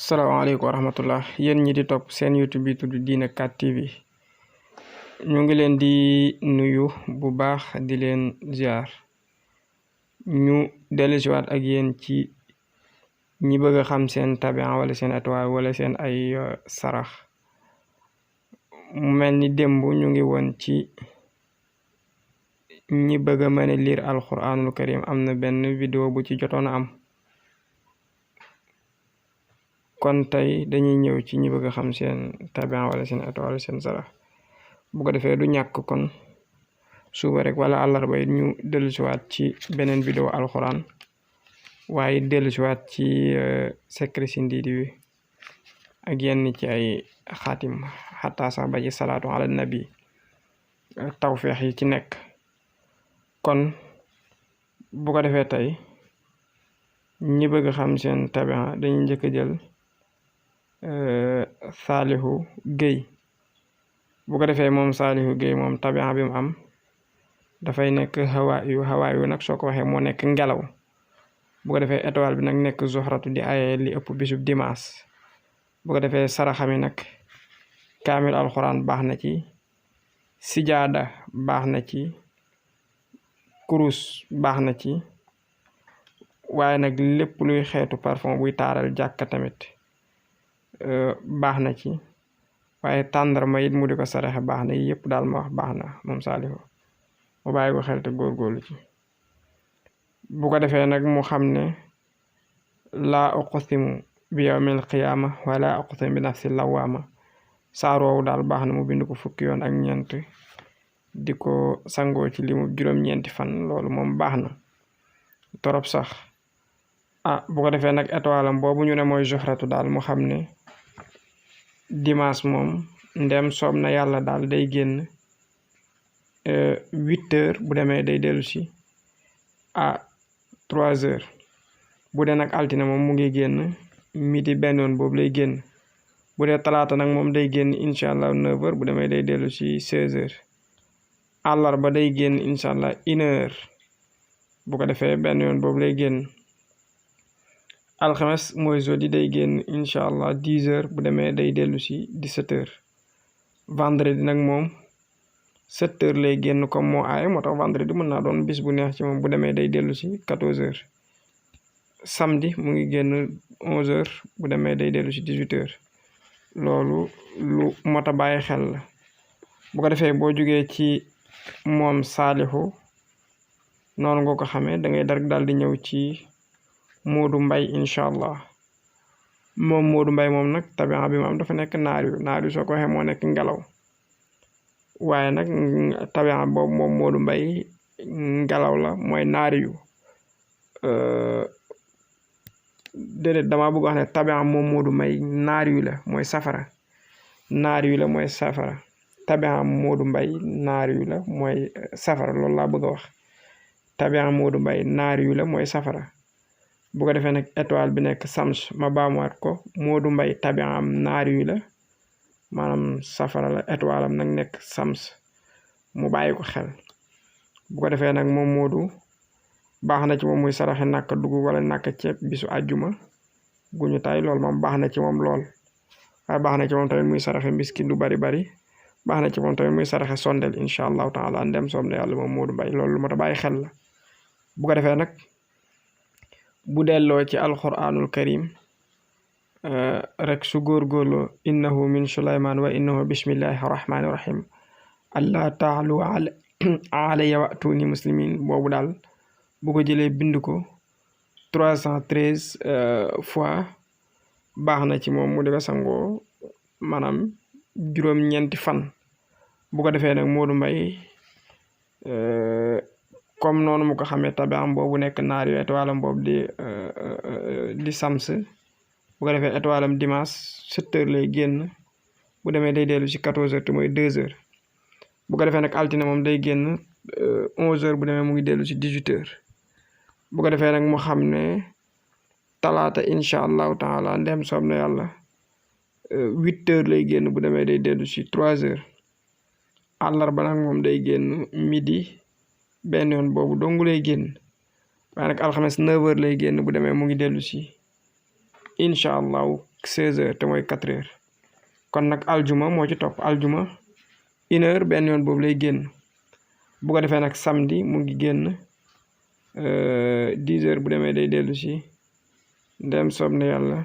salaamaaleykum wa rahmatullah yéen ñi di topp seen YouTube bi tudd Diina 4 TV ñu ngi leen di nuyu bu baax di leen ziar ñu dellusiwaat ak yéen ci ñi bëgg a xam seen tabian wala seen étoile wala seen ay sarax mu mel ni démb ñu ngi woon ci ñi bëgg a mën a lire alquranul karim am na benn vidéo bu ci jotoon a am kon tey dañuy ñëw ci ñi bëgg a xam seen tabian wala seen étoile wala seen sarax bu ko defee du ñàkk kon suba rek wala àllarba it ñu dellusiwaat ci beneen vidéo alxuraan waaye dellusiwaat ci secret si ndiidi wi ak yenn ci ay xaatim xataa sax ba ci salaatu ala nabi tawfeex yi ci nekk kon bu ko defee tey ñi bëgg a xam seen tabian dañuy njëkk a jël Saalihu Géy bu ko defee moom Saalihu Géy moom tabian bi mu am dafay nekk xawaayu nag soo ko waxee moo nekk ngelaw bu ko defee étoile bi nag nekk zuhratu di ay li ëpp bisub dimanche bu ko defee saraxami nag kaamil alxuraan baax na ci sijaada baax na ci kurus baax na ci waaye nag lépp luy xeetu parfum buy taaral jàkka tamit baax na ci waaye tàndarma it mu di ko saraxe baax na yëpp daal ma wax baax na moom Saalihu mu bàyyi ko xel te góorgóorlu ci bu ko defee nag mu xam ne laa uqsimu bi yawmil qiyaama wala uqsimu bi nafsi lawaama saaroowu daal baax na mu bind ko fukki yoon ak ñeent di ko sangoo ci limu juróom-ñeenti fan loolu moom baax na torop sax bu ko defee nag étoile am boobu ñu ne mooy zuhratu daal mu xam ne dimanche moom ndem soob na yàlla daal day génn 8 heures bu demee day dellu si 3 heures bu dee nag altine moom mu ngi génn midi benn yoon boobu lay génn bu dee talaata nag moom day génn incha allah 9 heures bu demee day dellu si 16 heures àllarba day génn incha allah 1 heure bu ko defee benn yoon boobu lay génn alxames mooy jeudi day génn incha allah 10 heures bu demee day dellu si 17 heures vendredi nag moom 7 heures lay génn comme moo aaye moo tax vendredi mën naa doon bis bu neex ci moom bu demee day dellu si 14 heures samedi mu ngi génn 11 heures bu demee day dellu si 18 heures loolu lu mot a bàyyi xel la bu ko defee boo jógee ci moom Saalihu noonu nga ko xamee da ngay daal di ñëw ci Moodu Mbay incha allah moom Moodu Mbay moom nag tabian bi moom dafa nekk naar yu soo ko waxee moo nekk ngelaw waaye nag tabian boobu moom Moodu Mbay ngelaw la mooy naar yu déedéet damaa bëgg wax ne tabian moom Moodu Mbay naar yu la mooy safara naar yu la mooy safara tabian Moodu Mbay naar yu la mooy safara loolu laa bëgg a wax tabian Moodu Mbay naar yu la mooy safara bu ko defee nag étoile bi nekk Sams ma baamuwaat ko Moodu Mbay tabian am naar yu la maanaam safara la étoile am nag nekk Sams mu bàyyi ko xel bu ko defee nag moom Moodu baax na ci moom muy saraxe nàkk dugub wala nàkk ceeb bisu àjjuma gu ñu tay lool moom baax na ci moom lool waaye baax na ci moom tamit muy saraxe miskin du bari baax na ci moom tamit muy saraxe sondel incha allahu taala ndem soob na yàlla moom Moodu Mbay loolu lu ma ta bàyyi xel la bu ko defee nag bu delloo ci alquranul karim rek su góorgóorloo innahu min suleyman wa innahu bismillahi rahmani rahim allah taalu alayya wa'tuni muslimin boobu daal bu ko jëlee bind ko 313 fois baax na ci moom mu di ko sangoo maanaam juróom-ñeenti fan bu ko defee nag Moodu Mbay comme noonu mu ko xamee tabiam boobu nekk naar yu étoile am boobu di Sams bu ko defee étoile am dimanche 7 heures lay génn bu demee day dellu si 14 heures te mooy 2 heures bu ko defee nag altine moom day génn 11 heures bu demee mu ngi dellu si 18 heures bu ko defee nag mu xam ne talaata incha allahu taala ndem soob na yàlla 8 heures lay génn bu demee day dellu si 3 heures àllarba nag moom day génn midi benn yoon boobu dongu lay génn waaye nag alxames 9 heures lay génn bu demee mu ngi dellu si incha allahu 16h te mooy 4h kon nag aljuma moo ci topp aljuma 1h benn yoon boobu lay génn bu ko defee nag samedi mu ngi génn 10h bu demee day dellu si ndem soob na yàlla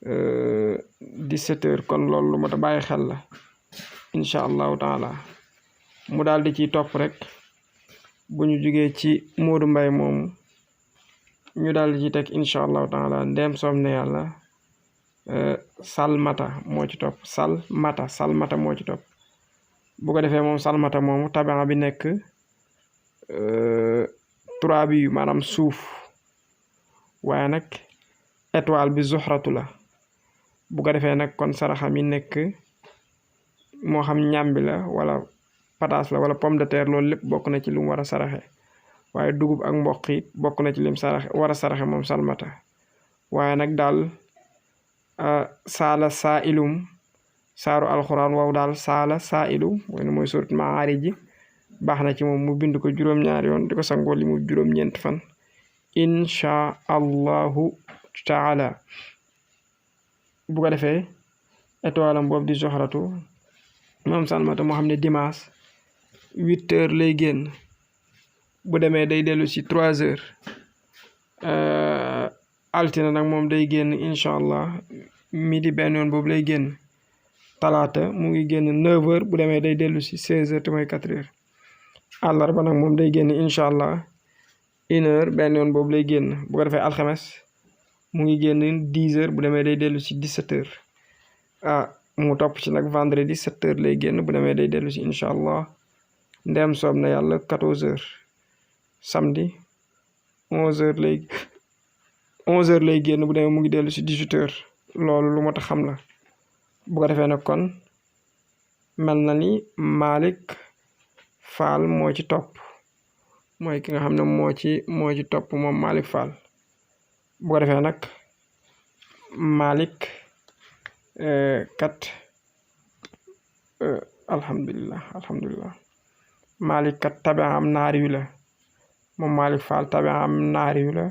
17h kon loolu lu mat a bàyyi xel la incha allahu taala mu daal di ciy topp rek bu ñu jugee ci Modou Mbaye moomu ñu daal di ci teg incha allahu taala ndem soob na yàlla salmata moo ci topp salmata moo ci topp bu ko defee moom salmata moomu tabaxa bi nekk 3 bi maanaam suuf waaye nag étoile bi zuxratu la bu ko defee nag kon saraxa mi nekk moo xam ñàmbi la wala pataas la wala pomme de terre loolu lépp bokk na ci lu mu war a saraxe waaye dugub ak mboq it bokk na ci lim saraxe war a saraxe moom salmata waaye nag daal saala saa ilum saaru alxuraan waaw daal saala saa ilum mooy surat Maarij ji baax na ci moom mu bind ko juróom-ñaari yoon di ko sangoo li mu juróom-ñeent fan insha allahu taala bu ko defee étoile am boobu di joxratu moom salmata moo xam ne dimanche 8h lay génn bu demee day dellu si 3h altine nag moom day génn incha allah midi benn yoon boobu lay génn talaata mu ngi génn 9h bu demee day dellu si 16h te mooy 4h àllarba nag moom day génn incha allah 1h benn yoon boobu lay génn bu ko defee alxames mu ngi génn 10h bu demee day dellu si 17h mu topp ci nag vendredi 7h lay génn bu demee day dellu si incha allah ndem soob na yàlla 14h samedi 11h lay génn bu demee mu ngi dellu si 18h loolu lu mat a xam la bu ko defee nag kon mel na ni Malick Fall moo ci topp mooy ki nga xam ne moo ci topp moom Malick Fall bu ko defee nag Malick kat alhamdulillah Malick kat tabaxam naari yu la moom Malick Fall tabaxam naari yu la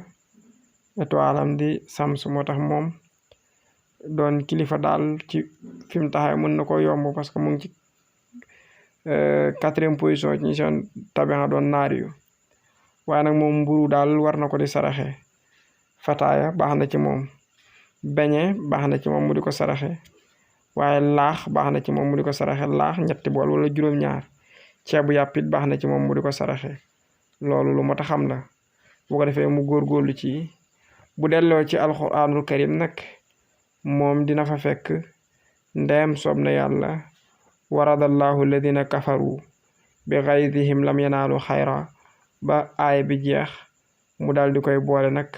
étoile am di Sams moo tax moom doon kilifa daal ci fi mu taxaw mën na ko yomb parce que mu ngi ci 4e position ci ñi seen tabaxa doon naari yu waaye nag moom mburu daal war na ko di saraxe fataaya baax na ci moom beñe baax na ci moom mu di ko saraxe waaye laax baax na ci moom mu di ko saraxe laax ñetti bool wala juróom-ñaar ceebu yàppit baax na ci moom mu di ko saraxe loolu lu mat a xam la bu ko defee mu góorgóorlu ci bu delloo ci alxuraanul karim nag moom dina fa fekk ndeem soob na yàlla waradallahu alladina kafaru bi gaydihim lam yanaalu xayra ba aaya bi jeex mu daal di koy boole nag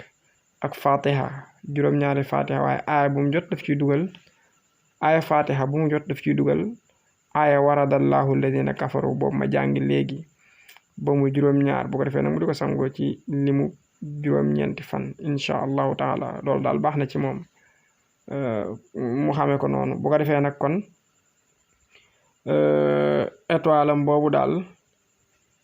ak fatiha juróom-ñaari fatiha waaye aaya bu mu jot daf ciy dugal aaya fatiha bu mu jot daf ciy dugal aaya waradallahu alladina kafaru boobu ma jàngi léegi ba mu juróom-ñaar bu ko defee nag mu di ko sangoo ci limu juróom-ñeenti fan incha allahu taala loolu daal baax na ci moom mu xamee ko noonu bu ko defee nag kon étoile am boobu daal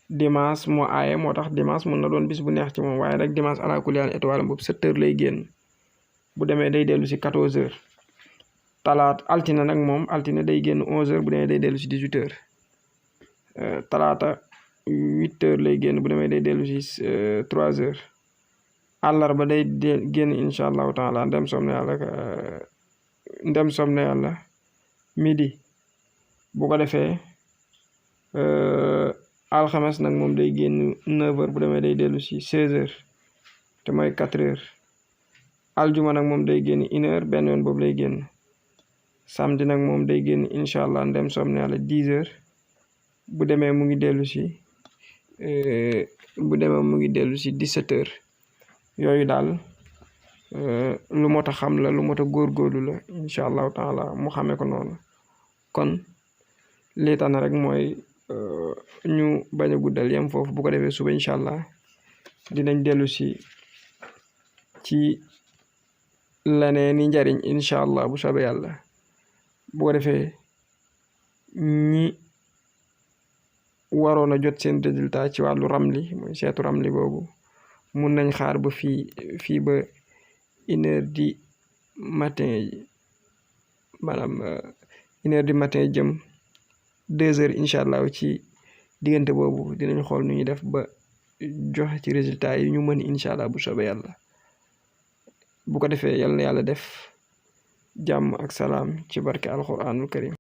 dimanche moo aaye moo tax dimanche mën na doon bis bu neex ci moom waaye nag dimanche ala kulli haal étoile am boobu 7h lay génn bu demee day dellu si 14h talaata altine nag moom altine day génn 11h bu demee day dellu si 18h talaata 8h lay génn bu demee day dellu si 3h àllarba day génn incha allahu taala ndem soom na yàlla midi bu ko defee alxames nag moom day génn 9h bu demee day dellu si 16h te mooy 4h aljuma nag moom day génn 1h benn yoon boobu lay génn samedi nag moom day génn incha allah ndem soom na yàlla 10h bu demee mu ngi dellu si 17h yooyu daal lu mot a xam la lu mot a góorgóorlu la incha allahu taala mu xamee ko noonu kon lii tax na rek mooy ñu bañ a guddal yem foofu bu ko defee suba incha allah dinañ dellu si ci leneen ni njariñ incha allah bu soobee yàlla bu ko defee ñi waroon a jot seen résultat ci wàllu ramli mooy seetu ramli boobu mun nañ xaar ba fii ba 1h matin maanaam 1h du matin jëm 2h incha allah ci diggante boobu dinañ xool nu ñuy def ba joxe ci résultat yi ñu mën incha allah bu soobee yàlla bu ko defee yal na yàlla def jàmm ak salaam ci barke alquranul karim